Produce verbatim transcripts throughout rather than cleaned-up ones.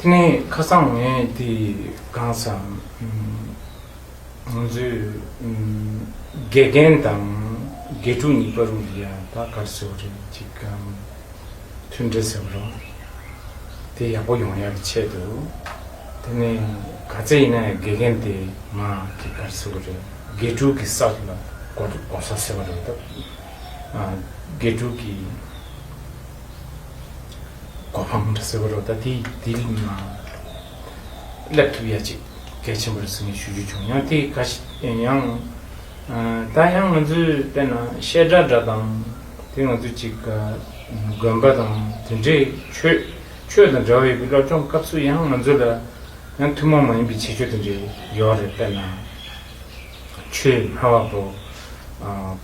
དེ་ནས་ཁ་སང་ངས་དེ་གང་ཟེར། ང་ཚོས་དགེ་རྒན་དང་དགེ་ཕྲུག་གཉིས་བར་དུ་ཡང་ད་ག་རེ་ཟེར་བ་རེད། ཅིག་གམ་མཐུན་སྒྲིལ་ཟེར་བ་རེད། དེ་ཡག་པོ་ཡོང་ཡག་གི་ཆེད་དུ། དེ་ནས་ག་ཚད་ཡིན་ན་ཡང་དགེ་རྒན་དེ་མ་གི་ག་རེ་ཟེར་བ་རེད། དགེ་ཕྲུག་གི་ས་ལ་གོ་གོ་ས་ཟེར་བ་རེད། ད་དགེ་ཕྲུག་གི་གོ་འཕང་འདྲ་ཟེར་བ་རེད། ད་དེ་དེ་ལ་མ་སླེབས་ཐུབ་ཡ་ཅིག་གལ་ཆེན་པོ་རེད་ཟེར་ངས་ཞུ་རྒྱུ་བྱུང་། ཡང་དེ་ག་ཞིག་ཡང་ད་ཡང་ང་ཚོས་དཔེར་ན་བཤད་གྲྭ་འདྲ་དང་དེ་ང་ཚོས་ཅིག་དགོན་པ་དང་དེ་འདྲའི་ཆོས་ཆོས་དང་འབྲེལ་བ་ཡོད་པའི་སློབ་སྦྱོང་སྐབས་སུ་ཡང་ང་ཚོ་ལ་ཡང་ཐུན་མོང་མ་ཡིན་པའི་ཁྱད་ཆོས་དེ་འདྲའི་ཡོད་རེད། དཔེར་ན། ཆོས་སྨྲ་བ་པོ། ཨ།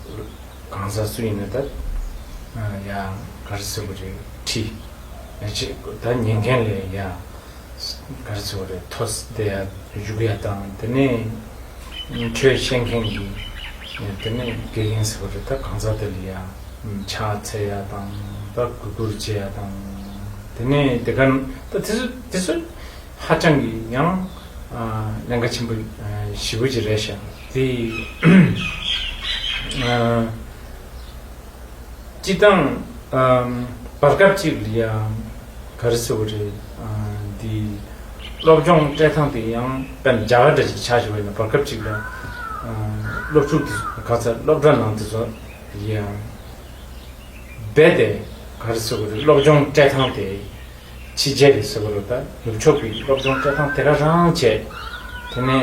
གང་ཟག་སུ་ཡིན་ན་ད། ཨ། ཡ། ག་རེ་ཟེར་བ་རེད། ཁྲི། ཡ་ཆེ་ད་ཉན་མཁན་ལ་ཡ། ག་རེ་ཟེར་བ་རེད། ཐོས་དེ་ཡ་བཞུགས་ཡ་དང་དེ་ནས་ཆོས་བཤད་མཁན་གྱི་དེ་ནས་དགེ་རྒན་ཟེར་བ་རེད། ད་གང་ཟག་དེ་ལ་ཡ་ཕྱག་འཚལ་ཡ་དང་ད་གུས་བཀུར་བྱེད་ཡ་དང་དེ་ནས་དེ་ག་ད་དེ་ཚོ་དེ་ཚོ། ཧ་ཅང་གི་ཡང་ཨ་ལས་ཀ་ཆེན་པོ་ཨ་ཞེ་པོ་ཅིག་རེད་ཤག་དེ་ཨ་སྤྱིར་བཏང་ཨ་བར་སྐབས་ཅིག་ལ་ཡང་ག་རེ་ཟེར་བ་རེད། ཨ་འདི་སློབ་སྦྱོང་སྤྲད་སྟངས་དེ་ཡང་དཔེར་ན་རྒྱ་གར་འདྲ་ཞིག་ཆགས་བཞག་པ་ཡིན་ན་བར་སྐབས་ཅིག་ལ་ཨ་སློབ་ཕྲུག་དེ་ག་ཚ་སློབ་གྲྭ་ནང་དེ་ཚོ་ཡང་རྦད་དེ་ག་རེ་ཟེར་བ་རེད། སློབ་སྦྱོང་སྤྲད་སྟངས་དེ། ཕྱི་རྒྱལ་རེད་ཟེར་བ་རེད། ད་ནུབ་ཕྱོགས་པའི་སློབ་སྦྱོང་སྤྲད་སྟངས་དེ་ག་རང་བྱས། དེ་ནས་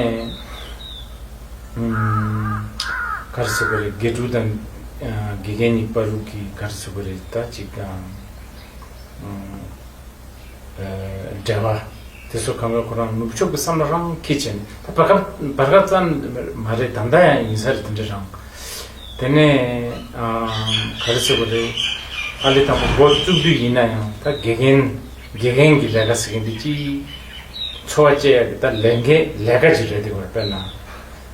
ཨུམ་ག་རེ་ཟེར་བ་རེད། དགེ་ཕྲུག་དང་ཨ་དགེ་རྒན་གཉིས་བར་དུ་གི་ག་རེ་ཟེར་བ་རེད། ད་ཅིག་ཨ་ཨ་འབྲེལ་བ་དེ་ཚོ་གང་ག་ཁོ་རང་ནུབ་ཕྱོགས་པའི་བསམ་བློ་རང་འཁྱེར་བྱས་ནས། ད་བར་སྐབས་བར་སྐབས་ཙམ་མ་རེད། ད་ལྟ་ཡང་ཡིན་ས་རེད། དེ་འདྲ་རང་། དེ་ནས་ཨ་ག་རེ་ཟེར་བ་རེད། ཨ་ལེ་དང་པོ་འགོ་བཙུགས་དུས་ཡིན་ན་ཡང་ད་དགེ་རྒན་དགེ་རྒན་གྱི་ལས་ཀ་ཟེར་མཁན་དེ་ཅིག་འཚོ་བ་སྐྱེལ་ཡག་གི་ད་ལས་འགན་ལས་ཀ་ཅིག་རེད། དེ་བར་དཔེར་ན་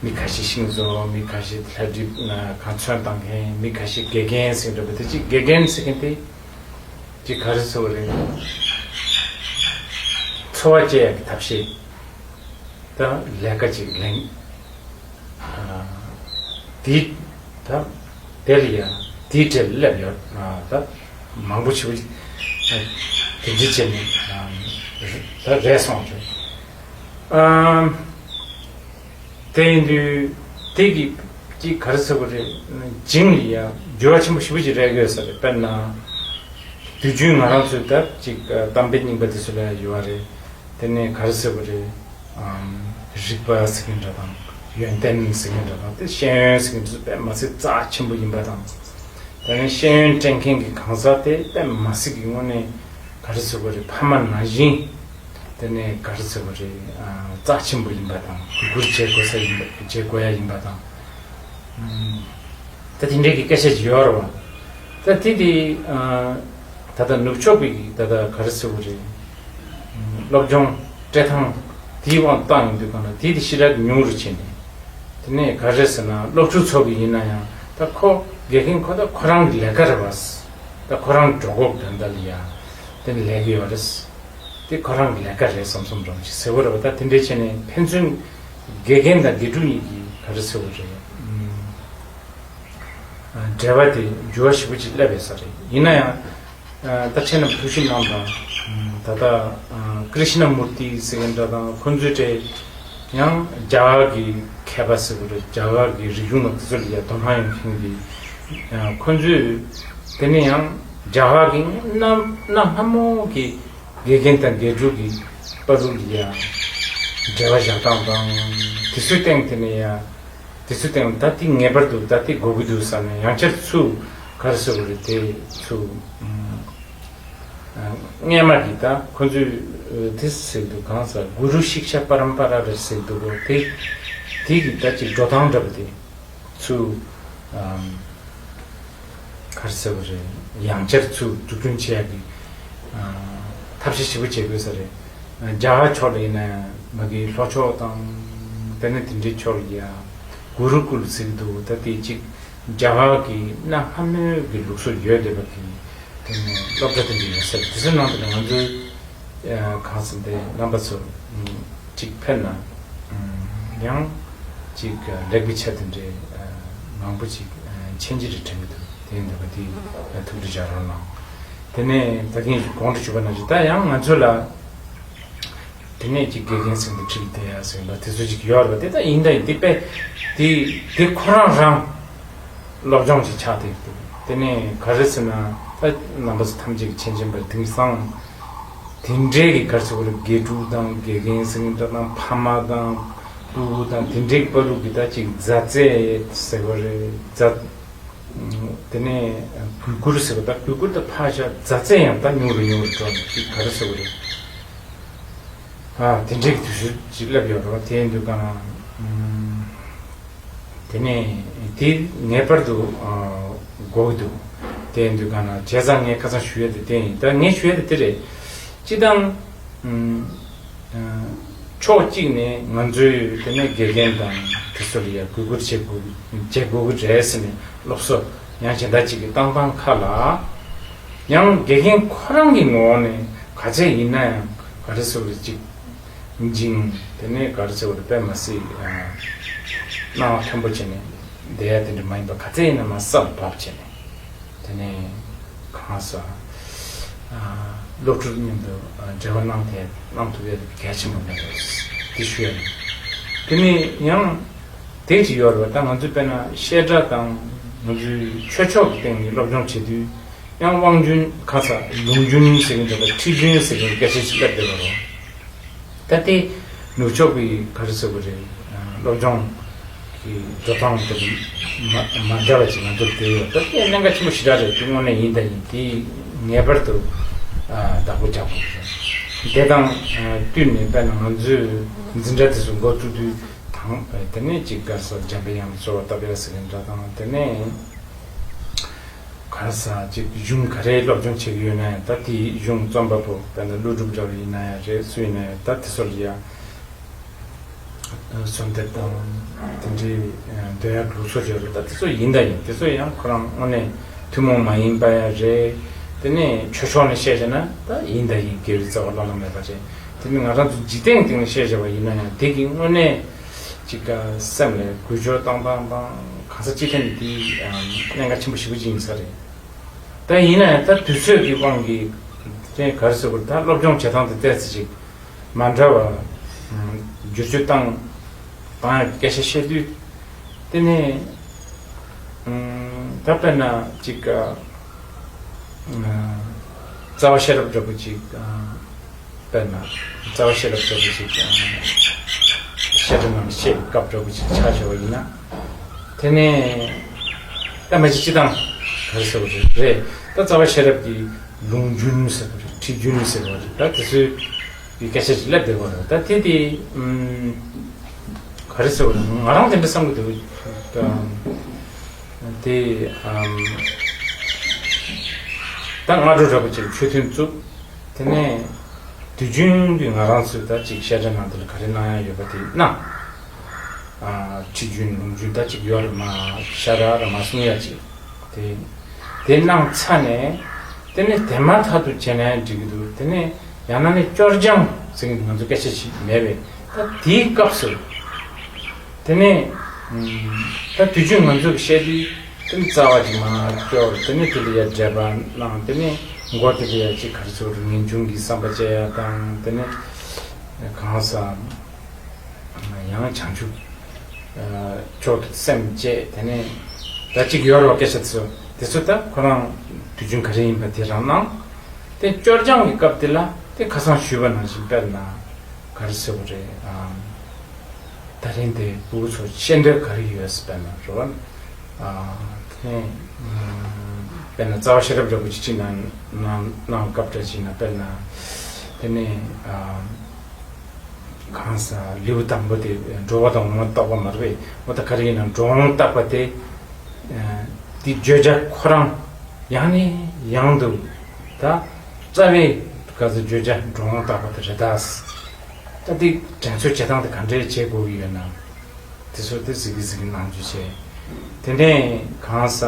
མི་ཁ་ཤས་ཤིང་བཟོ། མི་ཁ་ཤས་ལྷ་བྲིས་ན་ག་ཚོན་བཏང་མཁན། མི་ཁ་ཤས་དགེ་རྒན་ཟེར་འདྲ་པོ་དེ་ཅིག་དགེ་རྒན་ཟེར་མཁན་དེ་ཅིག་ག་རེ་ཟེར་བ་རེད། འཚོ་བ་སྐྱེལ་ཡག་གི་ཐབས་ཤེས། ད་ལས་ཀ་ཅིག་ལེན། ཨ་དེ་ད་དེ་ལ་ཡ་དེའི་གྲས་ལ་སླེབས་ཡོད། ཨ་ད་མང་པོ་ཞིག་དེ་འདྲ་བྱས་ནས་ཨ་ད་རེད་སོང་རེད། ཨ་དེ་ཡིན་དུས་དེ་གི་ཅིག་ག་རེ་ཟེར་བ་རེད། འཇིང་ལ་ཡ་འགྱུར་བ་ཆེན་པོ་ཞེ་པོ་ཅིག་རེག་གི་ཡོད་ས་རེད། དཔེར་ན་དུས་རྒྱུན་ང་རང་ཚོའི་ད་ཅིག་གཏམ་དཔེ་རྙིང་པ་དེ་ཚོ་ལ་ཡ་ཡོད་རེད། དེ་ནས་ག་རེ་ཟེར་བ་རེད། ཨམ། རིག་པ་ཟེར་མཁན་འདྲ་དང་། ཡོན་ཏན་ཟེར་མཁན་འདྲ་དང་། དེ་ཤེས་ཡོན་ཟེར་མཁན་འདྲ་དཔེ་མ་སྲིད་རྩ་ཆེན་པོ་ཡིན་པ་དང་། དེ་ནས་ཤེས་ཡོན་སྤྲད་མཁན་གྱི་གང་ཟག་དེ་དཔེ་མ་སྲིད་ཀྱི་དངོས་གནས་ག་རེ་ཟེར་བ་རེད། ཕ་མ་ནང་བཞིན། དེ་ནས་ག་རེ་ཟེར་བ་རེད། ཨ། རྩ་ཆེན་པོ་ཡིན་པ་དང་། གུས་བཀུར་བྱེད་དགོས་ས་ཡིན་པ། བྱེད་དགོས་ཡ་ཡིན་པ་དང་། ཨམ། ད་དེ་འདྲའི་གི་སྐད་ཆ་ཅིག་ཡོད་རེད་བ། ད་དེ་དེ་ཨ། ད་ལྟ་ནུབ་ཕྱོགས་པའི་ད་ལྟ་ག་རེ་ཟེར་བ་རེད། སློབ་སྦྱོང་སྤྲད་སྟངས་དེའི་དབང་བཏང་ཡོང་དུས་གང་ལ་དེ་དེ་ཞེ་དྲག་ཉུང་རུ་ཕྱིན་ནས། དེ་ནས་ག་རེ་ཟེར་ན་སློབ་ཕྲུག་ཚོ་གི་ཡིན་ན་ཡང་ད་ཁོ་དགེ་རྒན་ཁོ་ད་ཁོ་རང་གི་ལས་ཀ་རེད་བ། ད་ཁོ་རང་གྲོད་ཁོག་དོན་དག་ལ་ཡ་དེ་ནས་ལས་ཀ་ཡོད་རེད། དེ་ཁོ་རང་གི་ལས་ཀ་རེད་བསམ་བསམ་འདྲ་ཞིག་ཟེར་བ་རེད་བ། ད་དེ་འདྲའི་བྱས་ནས་ཕན་ཚུན་དགེ་རྒན་དང་དགེ་ཕྲུག་གཉིས་ཀྱི་ག་རེ་ཟེར་བ་རེད། འབྲེལ་བ་དེ་འགྱུར་བ་ཞེ་པོ་ཅིག་སླེབས་ཡོད་ས་རེད། ཡིན་ན་ཡང་ད་ཁྱེད་རྣམས་ཐུགས་ཞིབ་གནང་དང་། ད་ལྟ་ཀྲི་ཤི་ན་མུར་ཏི་ཟེར་མཁན་འདྲ་དང་། ཁོ་ཚོའི་གྲས་ཡང་རྒྱ་གར་གྱི་མཁས་པ་ཟེར་དགོས་རེད། རྒྱ་གར་གྱི་རིག་གཞུང་ལ་དེ་ཚོ་ལ་ཡ་དོ་སྣང་ཡོད་མཁན་གྱི། ཁོ་ཚོས་དེ་ནས་ཡང་རྒྱ་གར་གྱི་གནའ་གནའ་སྔ་མོ་གི་དགེ་རྒན་དང་དགེ་ཕྲུག་གི་བར་དུ་ལ་ཡ་འབྲེལ་བ་བཞག་སྟངས་དང་། དེ་ཚོའི་སྟེང་དེ་ནས་ཡ། དེ་ཚོའི་སྟེང་ད་དེ་ངེས་པར་དུ་ད་དེ་དགོས་ཀྱི་འདུག་བསམ་ནས། ཡང་བསྐྱར་ཚུར་ག་རེ་ཟེར་དགོས་རེད། དེ་ཚུར་ཨ་སྔས་མ་གི་ད་ཁོ་ཚོས་ཨ་དེ་ཟེར་འདུག་གང་ཟེར། གུ་རུ་ཤིཀ་ཤ་པ་རམ་པ་ར་རེད་ཟེར་འདུག་གོ། དེ་དེ་གི་ད་ཅིག་འགྲོ་སྟངས་འདྲ་པོ་དེ་ཚུར་ཨ་ག་རེ་ཟེར་དགོས་རེད། ཡང་བསྐྱར་ཚུར་འཛུགས་སྐྲུན་བྱེད་ཡག་གི་ཨ་ཐབས་ཤེས་ཞེ་པོ་བྱེད་དགོས་ས་རེད། རྒྱ་གར་ཕྱོགས་ལ་ཡིན་ན་ཡང་མ་གི་ལྷོ་ཕྱོགས་དང་། དེ་ནས་དེ་འདྲའི་ཕྱོགས་ལ་ཡ་གུ་རུ་ཀུལ་ཟེར་གྱི་འདུག་ད་དེ་གཅིག་རྒྱ་གར་གྱི་གནའ་སྔ་མོའི་གི་ལུགས་སྲོལ་ཡོད་བསྡད་པ་གི་དེ་ནས་སློབ་གྲྭ་དེ་འདྲ་ཡོད་ས་རེད། དེ་ཚོའི་ནང་དུ་ང་ཚོའི་ གང་ཟེར་དེ་རྣམ་པ་ཚོ་གཅིག་ཕེབས་ན་ཡང་གཅིག་ལེགས་པའི་ཆ་དེ་འདྲའི་མང་པོ་ཅིག་མཁྱེན་གྱི་རེད་དྲན་གྱི་འདུག་དེ་ཡིན་དུས་ག་དེ་ཐུགས་རེ་བཞག་རོགས་གནང་། དེ་ནས་ད་གིན་གོང་དུ་ཞུས་པ་ནང་བཞིན་ད་ཡང་ང་ཚོ་ལ། དེ་ནས་ཀྱི་དགེ་རྒན་ཟེར་འདི་ཁྲིད་བསྡད་ཡ་ཟེར་འདྲ་དེ་ཚོ་ཅིག་ཡོད་རེད་པ། དེ་ད་ཡིན་ད་ཡིན་དེ་དཔེ་དེ་དེ་ཁོ་རང་རང་སློབ་སྦྱོང་ཅིག་ཆགས་བསྡད་འདུག་དེ་ནས་ག་རེ་ཟེར་ན་ད་རྣམ་པ་ཚོ་ཐམས་ཅད་ཀྱི་མཁྱེན་མཁྱེན་པ་དེང་སང་དེ་འདྲའི་གི་ག་རེ་ཟེར་དགོས་རེད། དགེ་ཕྲུག་དང་དགེ་རྒན་ཟེར་འདྲ་དང་ཕ་མ་དང་སྤུ་གུ་དང་དེ་འདྲའི་བར་དུ་གི་ད་ཅིག་མཛའ་བརྩེ་ཟེར་དགོས་རེད། མཛའ་དེ་ནས་གུས་བཀུར་ཟེར་བ་ད་གུས་བཀུར་ད་ཕར་བཞག་མཛའ་བརྩེ་ཡང་ད་ཉུང་རུ་ཉུང་རུ་འགྲོ་ནས་ཅིག་ག་རེ་ཟེར་དགོས་རེད། ཨ་དེ་འདྲའི་གི་དུས་ཚོད་ཅིག་སླེབས་ཡོད་རེད་བ། དེ་ཡིན་དུས་གང་ཨམ། དེ་ནས་དེ་ངེས་པར་དུ་ཨ་དགོས་ཀྱི་འདུག་དེ་ཡིན་དུས་གང་ན་བྱས་ཙང་ངས་ཁ་སང་ཞུ་ཡ་དེ་དེ་ཡིན། ད་ངས་ཞུ་ཡ་དེ་དེ་རེད། སྤྱི་བཏང་ཨམ། ཕྱོགས་གཅིག་ནས་ང་ཚོའི་དེ་ནས་དགེ་རྒན་དང་དེ་ཚོ་ལ་ཡ་གུས་བཀུར་བྱེད་དགོས་བྱེད་དགོས་ཀྱི་རེད་ཟེར་ནས་སློབ་གསོ་ཡང་གཞན་དག་ཅིག་གི་བཏང་སྟངས་ཁག་ལ། ཡང་དགེ་རྒན་ཁོ་རང་གི་ངོ་བོ་ནས་ག་ཚད་ཡིན་ན་ཡང་ག་རེ་ཟེར་བ་ཅིག་འཇིང་དེ་ནས་ག་རེ་ཟེར་བ་དཔེ་མ་སྲིད་སྣང་བ་མཐོན་པོ་བྱས་ནས་བསྡད་ཡ་དེ་འདྲ་མ་ཡིན་པ་ག་ཚད་ཡིན་ན་མ་སྲབ་བབ་བྱས་ནས་དེ་ནས་གང་ཟག་སློབ་ཕྲུག་མཉམ་དུ་འབྲེལ་བ་གནང་དེ་གནང་ཐུབ་ཡ་དེ་གལ་ཆེན་པོ་མེད་པ་དེ་ཞུ་ཡ་ཡིན། དེ་ནས་ཡང་དེ་ཅིག་ཡོད་རེད་པ། ད་ང་ཚོས་དཔེར་ན་བཤད་གྲྭ་དང་ང་ཚོའི་ཆོས་ཕྱོགས་ཀྱི་སྟེང་ནས་སློབ་སྦྱོང་བྱེད་དུས་ཡང་དབང་རྒྱུན་ག་ས་ལུང་རྒྱུན་ཟེར་གྱི་འདུག་པ། ཁྲིད་རྒྱུན་ཟེར་གྱི་སྐད་ཆ་ཞིག་སླེབས་བསྡད་པ་རེད། ད་དེ་ནུབ་ཕྱོགས་ཀྱི་ག་རེ་ཟེར་དགོས་རེད། སློབ་སྦྱོང་གི་འགྲོ་སྟངས་དེ་མ་མ་འདྲ་བ་ཅིག་ང་ཚོར་བསྡད་ཡོད། ད་དེ་གནད་འགག་ཆེན་པོ་ཞེ་དྲག་རེད། དེ་དངོས་གནས་ཡིན་ད་ཡིན། དེ་ངེས་པར་དུ་བདག་པོ་རྒྱག་དགོས་རེད། དེ་དང་བསྟུན་ནས་དཔེར་ན་ང་ཚོས་འཛིན་གྲྭ་དེ་ཚོ་འགོ་བཙུགས་དུས་དང་དེ་ནས་ཅིག་ག་རེ་ཟེར་འཇམ་པའི་དབྱངས་གསོལ་བ་བཏབ་ཡ་ཟེར་གྱི་འདྲ་དང་དེ་ནས། ག་རེ་ཟེར་ཅིག་གཞུང་ག་རེའི་སློབ་སྦྱོང་བྱེད་ཀྱི་ཡོད་ན་ཡང་ད་དེའི་གཞུང་རྩོམ་པ་པོ་དཔེར་ན་ཀླུ་སྒྲུབ་འདྲ་བ་ཡིན་ན་ཡང་རེད། སུ་ཡིན་ན་ཡང་ད་དེ་ཚོ་ལ་ཡ་གསོལ་འདེབས་དང་དེ་འདྲའི་འདོན་ཡག་ལུགས་སྲོལ་ཡོད་རེད། ད་དེ་ཚོ་ཡིན་ད་ཡིན། དེ་ཚོ་ཡང་ཁོ་རང་དངོས་གནས་ཐུན་མོང་མ་ཡིན་པ་ཡང་རེད། དེ་ནས་ཆོས་ཕྱོགས་ནས་བཤད་བྱས་ན་ད་ཡིན་ད་ཡིན། དགེ་བའི་རྩ་བ་བླ་ན་མེད་པ་རེད། དེ་ནི་ང་རང་ཚོ་འཇིག་རྟེན་སྟེང་ནས་བཤད་བྱས་པ་ཡིན་ན་ཡང་དེ་གི་དངོས་གནས་ཅིག་སེམས་ལ་འགུལ་སྐྱོད་བཏང་སྟངས་དང་གང་ཟག་སྤྱི་ཐན་འདི་གནད་འགག་ཆེན་པོ་ཞེ་པོ་ཅིག་ཡིན་ས་རེད། ད་ཡིན་ན་ཡང་ད་དུས་ཚོད་ཀྱི་དབང་གིས་དེ་ག་རེ་ཟེར་དགོས་རེད། ད་སློབ་སྦྱོང་བྱེད་སྟངས་དེ་ཏོག་ཙམ་ཅིག་མ་འདྲ་བ་བསྒྱུར་བཅོས་བཏང་བཏང་ཡག་སྐད་ཆ་བཤད་དུས་དེ་ནས་ད་དཔེར་ན་ཅིག་རྩ་བ་ཤེས་རབ་འདྲ་པོ་ཅིག་དཔེར་ན་རྩ་བ་ཤེས་རབ་འདྲ་པོ་ཅིག་བཤད་སྒྲུབ་ནང་བཤད་པའི་སྐབས་འདྲ་པོ་ཅིག་ཆགས་བྱུང་བ་ཡིན་ན། དེ་ནས་ད་མ་གཞི་སྤྱི་བཏང་ག་རེ་ཟེར་བ་རེད། རེད། ད་རྩ་བ་ཤེས་རབ་ཀྱི་ལུང་རྒྱུན་ཟེར་བ་རེད། ཁྲིད་རྒྱུན་ཟེར་བ་རེད། ད་དེ་ཚོའི་གི་སྐད་ཆ་ཅིག་སླེབས་བསྡད་པ་རེད། ད་དེ་དེ་ཨམ། ག་རེ་ཟེར་བ་རེད། ང་རང་དེ་འདྲ་བསམ་གི་འདུག་ད་དེ་ཨམ། ད་སྔ་དྲོ་འདྲ་པོ་ཅིག་ཆོས་ཐུན་བཙུགས། དེ་ནས་དུས་རྒྱུན་གྱི་ང་རང་ཚོས་ད་ཅིག་བཤད་གྲྭ་ནང་དུ་ལ་ག་རེ་གནང་ཡ་ཡོད་པ་དེ་གནང་། ཨ་ཁྲིད་རྒྱུན་ལུང་རྒྱུན་ད་ཅིག་ཡོད་རེད་མ་ཤ་ར་ར་མ་གསུང་ཡ་ཅིག་དེ་དེ་གནང་ཚར་ནས་དེ་ནས་དེ་མ་ཐག་ཏུ་བྱས་ན་ཡང་འགྲིག་གི་འདུག་དེ་ནས་ཡང་ན་ནས་སྐྱོར་སྦྱང་ཟེར་གྱི་ང་ཚོ་སྐད་ཆ་ཞིག་མེད་པས། ད་དེའི་སྐབས་སུ་དེ་ནས་ད་དུས་རྒྱུན་ང་ཚོས་བཤད་དུས། དེ་ནི་རྩ་བ་ཅིག་མར་སྐྱོར། དེ་ནི་དེ་ལ་ཡ་འགྲེལ་པ་གནང་། དེ་ནི་མགོ་དེ་ལ་ཡ་ཅིག་ག་རེ་ཟེར་དགོས་རེད། ངེས་འབྱུང་གི་བསམ་པ་བཅས་ཡ་དང་། དེ་ནི་གང་ཟག་ཡང་བྱང་ཆུབ་མཆོག་ཏུ་སེམས་བསྐྱེད། དེ་ནི་ད་ཅིག་ཡོད་རེད་པ། སྐད་ཆ་དེ་ཚོ་དེ་ཚོ་ད་ཁོ་རང་དུས་རྒྱུན་ག་རེ་ཡིན་པ་དེ་རང་གནང་། དེ་སྐྱོར་སྦྱང་གི་སྐབས་དེ་ལ་དེ་ཁ་སང་ཞུས་པ་ནང་བཞིན་དཔེར་ན་ག་རེ་ཟེར་དགོས་རེད། ཨམ། ད་རིང་དེ་སྤུ་གུ་ཚོ་བཤད་འདོད་ག་རེ་ཡོད་ཟེར་དཔེར་ན་རེད་པ། ཨ་དེ་ནས་དཔེར་ན་རྩ་བ་ཤེས་རབ་འདྲ་པོ་ཅིག་ཅིག་གནང་གནང་གནང་སྐབས་འདྲ་ཅིག་ན་དཔེར་ན་དེ་ནས་ཨ་གང་ཟག་ལེའུ་དང་པོ་དེ་འགྲོ་བ་དང་འོང་བ་བརྟག་པ་མ་རེད་པས། འོ་ད་ག་རེ་ཡིན་ན་འགྲོ་འོང་བརྟག་པ་དེ་ཨ་དེ་བརྗོད་བྱ་ཁོ་རང་ཡང་ནས་ཡང་དུ་ད་རྩ་བའི་ག་ཚོད་བརྗོད་བྱ་འགྲོ་འོང་བརྟག་པ་དེ་རེད་ད། ད་འདི་དྲན་གསོ་བྱེད་སྟངས་དེ་ག་འདྲས་བྱེད་དགོས་ཀྱི་ཡོད་ན། དེ་ཚོ་དེ་གཟིགས་གི་གཟིགས་གི་གནང་རྒྱུ་བྱས། དེ་ནས་གང་ཟག་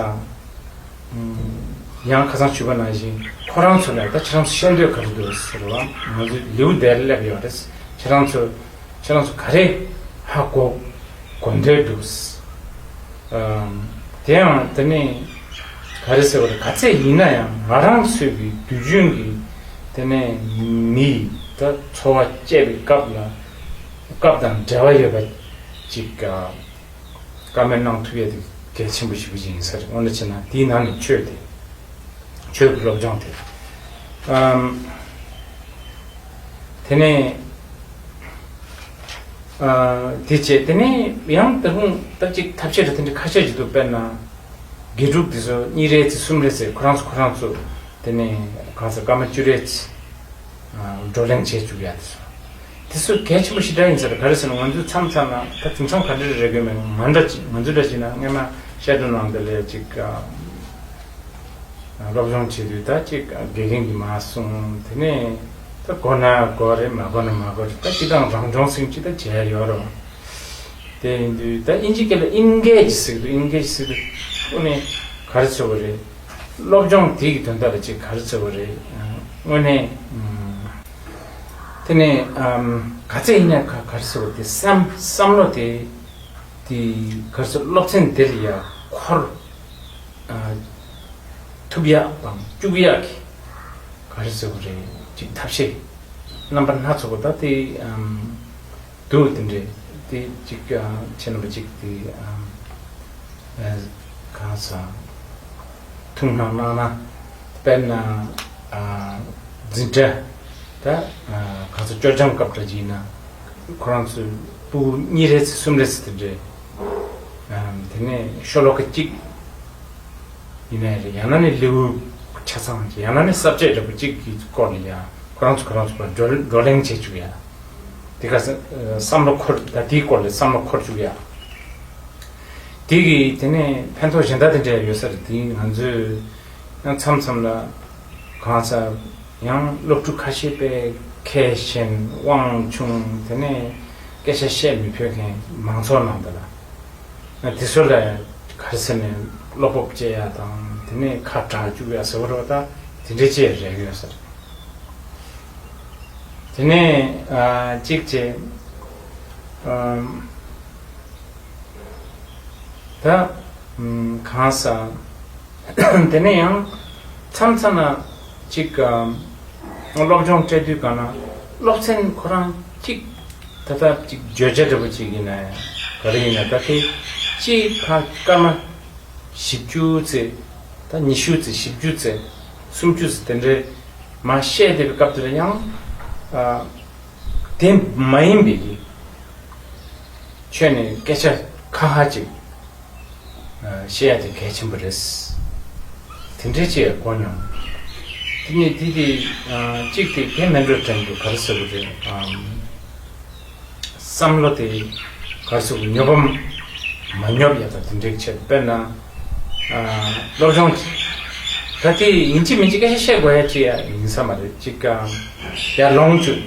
ཨུམ། ཡང་ཁ་སང་ཞུས་པ་ནང་བཞིན་ཁོ་རང་ཚོ་ལ་ད་ཁྱེད་རང་ཚོ་ཤེས་འདོད་ག་རེ་འདུག་ཟེར་བ། ང་ཚོ་ལེའུ་འདིར་སླེབས་ཡོད་རེད། ཁྱེད་རང་ཚོ་ཁྱེད་རང་ཚོ་ག་རེ་ཧ་གོ་གོ་འདོད་འདུག་ཨམ། དེ་ཡང་དེ་ནས་ག་རེ་ཟེར་བ་རེད། ག་ཚད་ཡིན་ན་ཡང་ང་རང་ཚོའི་གི་དུས་རྒྱུན་གྱི་དེ་ནས་མི་ད་འཚོ་བ་སྐྱེལ་བའི་སྐབས་ལ་སྐབས་དང་འབྲེལ་བ་ཡོད་པ་ཅིག་ཨ། བཀའ་མོལ་གནང་ཐུབ་ཡས་དེ་གལ་ཆེན་པོ་ཞིག་ཡིན་ས་རེད། དངོས་གནས་བྱས་ན་དེའི་ནང་ནས་ཆོས་དེ། ཆོས་ཀྱི་སློབ་སྦྱོང་དེ། ཨམ། དེ་ནས་ཨ། དེ་བྱས་དེ་ནས་ཡང་ད་དུང་ད་ཅིག་ཐབས་ཤེས་རེ་དེ་འདྲ་ཁ་ཤས་ཅིག་འདུག་དཔེར་ན་དགེ་ཕྲུག་དེ་ཚོ་གཉིས་རེ་ཚེ་གསུམ་རེ་ཚེ་ཁོ་རང་ཚོ་ཁོ་རང་ཚོ་དེ་ནས་གང་ཟེར་སྐར་མ་བཅུ་རེ་ཚེ་བགྲོ་གླེང་བྱེད་བཅུག་ཡ་དེ་ཚོ། དེ་ཚོ་གལ་ཆེན་པོ་ཞེ་དྲག་ཡིན་ཟེར། ག་རེ་ཟེར་ན་ང་ཚོའི་མཚམས་མཚམས་ན་ད་དེང་སང་ག་འདྲ་རེད་དགོས་མེད། ང་འདྲ་ཅིག་ང་ཚོ་འདྲ་ཅིག་ན་སྔས་མ་བཤད་སྒྲུབ་ནང་དེ་ལས་ཅིག་སློབ་སྦྱོང་བྱེད་དུས་ད་ཅིག་དགེ་རྒན་གྱིས་མར་གསུངས། དེ་ནས་ད་གོ་ན་གོ་རེད། མ་གོ་ན་མ་གོ་རེད། ད་སྤྱིར་བཏང་རང་སྦྱོང་ཟིན་ཅིག་ད་བྱས་ཡོད་རེད། དེ་ཡིན་དུས་ད་ཨིན་ཇི་སྐད་ལ་ཨིན་གེ་ཇི་ཟེར་གི་འདུག་ཨིན་གེ་ཇི་ཟེར་དུས་དངོས་གནས་ག་རེ་ཟེར་བ་རེད། སློབ་སྦྱོང་དེ་གི་དོན་དག་ལ་ཅིག་ག་རེ་ཟེར་བ་རེད། དངོས་གནས་དེ་ནས་ག་ཚད་ཡིན་ན་ག་ག་རེ་ཟེར་བ་དེ་བསམ་བསམ་བློ་དེ་དེ་ག་རེ་ཟེར། སློབ་ཚན་དེ་ལ་ཡ་འཁོར་ཐུབ་ཡག་དང་བཅུག་ཡག་གི་ག་རེ་ཟེར་བ་རེད། ཅིག་ཐབས་ཤེས་རྣམ་པ་སྣ་ཚོགས་པ་ད་དེ་འདུག་དེ་འདྲས་དེ་ཅིག་ཁྱེད་རྣམ་པ་ཅིག་དེ་གང་ཟག་ཐུགས་སྣང་གནང་ན། དཔེར་ན་འཛིན་གྲྭ་ད་གང་ཟག་སྤྱོད་སྦྱོང་སྐབས་འདྲ་ཅིག་ཡིན་ན་ཁོ་རང་ཚོའི་ཕྲུ་གུ་གཉིས་རེ་ཚེ་གསུམ་རེ་ཚེ་དེ་འདྲས། དེ་ནས་ཤོ་ལོ་ཀ་གཅིག་ཡིན་ནའི་རེད། ཡང་ན་ནི་ལེའུ་ཆ་ཚང་གཅིག་ཡང་ན་ནི་ས་བཅད་འདྲ་པོ་གཅིག་གི་སྐོར་ལ་ཡ་ཁོ་རང་ཚོ་ཁོ་རང་ཚོ་བགྲོ་བགྲོ་གླེང་བྱེད་བཅུག་ཡ། དེ་ག་ས་བསམ་བློ་འཁོར་ད་དེའི་སྐོར་ལ་བསམ་བློ་འཁོར་བཅུག་ཡ། དེ་གི་དེ་ནས་ཕན་ཐོགས་གཞན་དག་དེ་འདྲ་ཡོད་ས་རེད། དེ་ང་ཚོས་ཡང་མཚམས་མཚམས་ལ་གང་ཟག་ཡང་སློབ་ཕྲུག་ཁ་ཤས་དཔེ་མཁས་ཞན་དབང་ཆུང་དེ་ནས་སྐད་ཆ་བཤད་མི་ཕོད་མཁན་མང་ཚོགས་ནང་དུ་ལ། དེ་ཚོ་ལ་ག་རེ་ཟེར་ནས་བློ་སྤོབས་སྐྱེ་ཡ་དང་དེ་ནས་ཁ་གྲག་བཅུག་ཡ་ཟེར་བ་རེད་པ། ད་དེ་འདྲའི་ཅིག་རེག་ཡོད་ས་རེད། དེ་ནས་ཨ་གཅིག་བྱས་ཨམ། ད་ཨམ་གང་ཟག་དེ་ནས་ཡང་མཚམས་མཚམས་ན་གཅིག་ཨམ་སློབ་སྦྱོང་སྤྲད་དུས་གང་ན་སློབ་ཚན་ཁོ་རང་གཅིག་ད་ལྟ་གཅིག་བརྗོད་བྱ་འདྲ་པོ་གཅིག་ཡིན་ན་ཡང་ག་རེ་ཡིན་ན་ད་དེ་གཅིག་ཕར་སྐར་མ་བཞི་བཅུ་ཙམ་ད་ཉི་ཤུ་ཙམ་བཞི་བཅུ་ཙམ་སུམ་ཅུ་ཙམ་དེ་འདྲའི་མར་བཤད་བསྡད་པའི་སྐབས་དེ་ལ་ཡང་ཨ། དེ་མ་ཡིན་པའི་ཁྱོན་ནས་སྐད་ཆ་ཁ་ཁ་ཅིག་བཤད་ཡ་དེ་གལ་ཆེན་པོ་རེད། དེ་འདྲའི་ཅིག་གོ་མྱོང་། དེ་ནས་དེ་དེ་གཅིག་དེ་དེ་མེད་འགྲོ་དྲན་འདུག་ག་རེ་ཟེར་དགོས་རེད། བསམ་བློ་དེ་ག་རེ་ཟེར་དགོས། ཉོབ་པ་མ་ཉོབ་ཡ་ད་དེ་འདྲའི་ཆེད། དཔེར་ན་སློབ་སྦྱོང་ད་དེ་ཡིན་གཅིག་མིན་གཅིག་སྐད་ཆ་བཤད་དགོས་ཡ་ཅིག་ཡ་ཡིན་ས་མ་རེད། ཅིག་ཡར་ལོངས་བཅུག་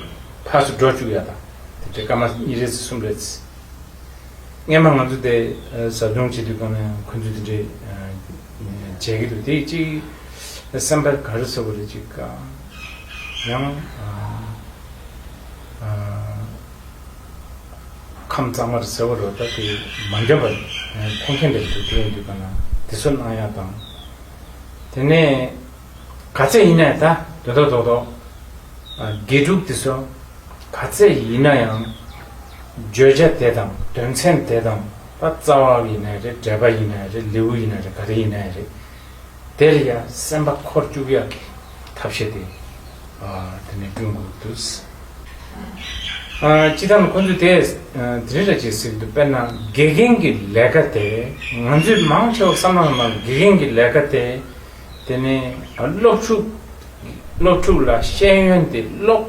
ཕར་ཚུར་འགྲོ་བཅུག་ཡ་ད། དེ་འདྲའི་སྐར་མ་གཉིས་རེ་ཚེ་གསུམ་རེ་ཚེ། སྔས་མ་ང་ཚོ་དེ་ཟབ་སྦྱོང་བྱེད་དུས་སྒང་ནས་ཁོ་ཚོས་དེ་འདྲའི་བྱེད་ཀྱི་འདུག་དེ་གཅིག་སེམས་པ་ག་རེ་ཟེར་དགོས་རེད། ཅིག་ཡང་ཁམས་གཙང་མ་རེད་ཟེར་བ་རེད། ད་དེ་མ་འཇོན་པ་ཕན་མཁན་རེད་འདུག་དེ་ཡིན་དུས་སྒང་ན་དེ་ཚོ་གནང་ཡ་དང་། དེ་ནས་ག་ཚད་ཡིན་ནའི་ད་དོན་དག་རྡོག་རྡོག་དགེ་ཕྲུག་དེ་ཚོ་ག་ཚད་ཡིན་ན་ཡང་བརྗོད་བྱ་དེ་དང་དོན་ཚན་དེ་དང་ད་རྩ་བ་ཡིན་ནའི་རེད། འགྲེལ་པ་ཡིན་ནའི་རེད། ལེའུ་ཡིན་ནའི་རེད། ག་རེ་ཡིན་ནའི་རེད། དེ་ལ་ཡང་སེམས་པ་འཁོར་བཅུག་ཡག་གི་ཐབས་ཤེས་དེ་དེ་ནས་བསྐྲུན་དགོས་འདུག་སྤྱིར་བཏང་ཁོ་ཚོས་དེ་དེ་རིང་ལ་ཅིག་ཟེར་གྱི་འདུག་དཔེར་ན་དགེ་རྒན་གྱི་ལས་ཀ་དེ་ང་ཚོས་མང་ཆེ་བ་བསམ་བློ་ལ་དགེ་རྒན་གྱི་ལས་ཀ་དེ། དེ་ནས་སློབ་ཕྲུག་སློབ་ཕྲུག་ལ་ཤེས་ཡོན་དེ་སློབ་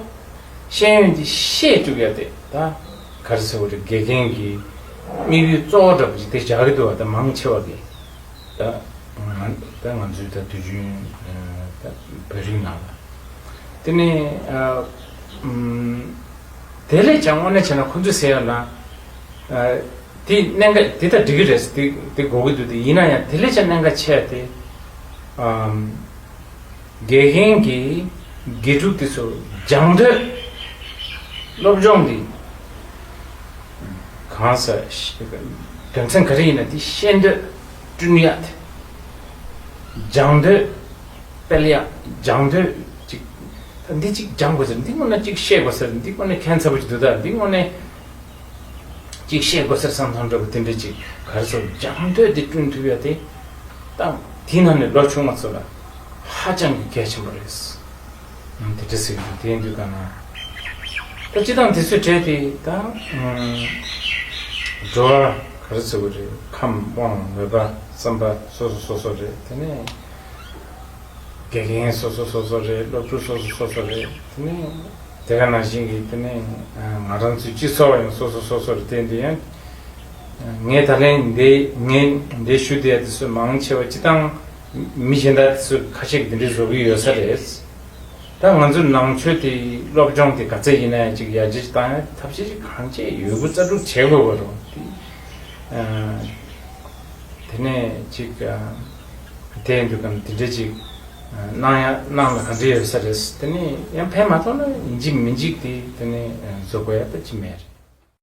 ཤེས་ཡོན་དེ་ཤེས་བཅུག་ཡ་དེ་ད་ག་རེ་ཟེར་དགོས་རེད། དགེ་རྒན་གྱི་དམིགས་ཡུལ་གཙོ་བོ་འདྲ་པོ་ཅིག་དེ་བཞག་གི་འདུག་བ། ད་མང་ཆེ་བ་གིས་ད་ང་ད་ང་ཚོའི་ད་དུས་རྒྱུན་ད་བོད་རིགས་ནང་ལ་དེ་ནས་དེ་ལས་ཀྱང་དངོས་གནས་བྱས་ན་ཁོ་ཚོས་ཟེར་ཡ་ལ། དེ་གནད་འགག་དེ་ད་འགྲིག་གི་རེད། དེ་དེ་དགོས་ཀྱི་འདུག་དེ་ཡིན་ན་ཡང་དེ་ལས་ཀྱང་གནད་འགག་ཆེ་བ་དེ། ཨམ། དགེ་རྒན་གྱིས་དགེ་ཕྲུག་དེ་ཚོ་སྦྱང་འདོད། སློབ་སྦྱོང་འདི་གང་ས་དོན་ཚན་ག་རེ་ཡིན་ན་དེ་ཤེས་འདོད་བསྐྲུན་ཡག་དེ། སྦྱང་འདོད་སྤེལ་ཡག་སྦྱང་འདོད་ཅིག་ད་འདི་ཅིག་སྦྱང་དགོས་ཟེར། འདི་དངོས་གནས་ཅིག་ཤེས་དགོས་ཟེར། འདི་དངོས་གནས་ཁྱད་མཚར་པོ་ཅིག་འདུག་ད་འདི་དངོས་གནས། ཅིག་ཤེས་དགོས་ཟེར་བསམ་བསམ་འདྲ་པོ་དེ་འདྲ་ཅིག་ག་རེ་ཟེར། སྦྱང་འདོད་དེ་བསྐྲུན་ཐུབ་ཡ་དེ། ད་དེའི་ནང་ནས་ལོ་ཆུང་བ་ཚོ་ལ་ཧ་ཅང་གི་གལ་ཆེན་པོ་རེད། ཨང་། དེ་འདྲ་ཟེར་གི་འདུག་དེ་ཡིན་དུས་ག་ན་ད་སྤྱི་བཏང་དེ་ཚོའི་གྲས་དེ་ད་ཨང་འགྲོ་བ་ག་རེ་ཟེར་དགོས་རེད། ཁམས་དབང་འོས་པ་བསམ་པ་སོ་སོ་སོ་སོ་རེད། དེ་ནས། དགེ་རྒན་སོ་སོ་སོ་སོ་རེད། སློབ་ཕྲུག་སོ་སོ་སོ་སོ་རེད། དེ་ནས་དེ་ག་ནང་བཞིན་གྱི་དེ་ནས་ང་རང་ཚོའི་སྤྱི་ཚོགས་ཡང་སོ་སོ་སོ་སོ་རེད། དེ་འདི་ཡང་ངས་ད་ལན་འདི་ངས་འདི་ཞུ་བསྡད་དེ་ཚོ་མང་ཆེ་བ་སྤྱི་བཏང་མི་གཞན་དག་དེ་ཚོ་ཁ་ཤས་ཀྱིས་དེ་འདྲའི་བཟོ་གི་ཡོད་ས་རེད། ད་ང་ཚོའི་ནང་ཆོས་དེ་སློབ་སྦྱོང་དེ་ག་ཚད་ཡིན་ན་ཡང་ཅིག་ཡར་རྒྱས་བཏང་ཡ་ཐབས་ཤེས་ཅིག་གང་ཅི་ཡོད་དགུ་རྩལ་སྤྲུགས་བྱེད་དགོས་པ་རེད། དེ། དེ་ནས་ཅིག་ཨ། དེ་འདུག་གམ་དེ་འདྲ་ཅིག་ཨ། གནང་ཡ་གནང་ལ་ག་འདྲ་ཡོད་ས་རེད། དེ་ནས་ཡང་ཕན་མ་ཐོགས་ན་ཡིན་གཅིག་མིན་གཅིག་དེ་དེ་ནས་ཨ། བཟོ་དགོས་ཡ་ད་ཅི་མེད་རེད།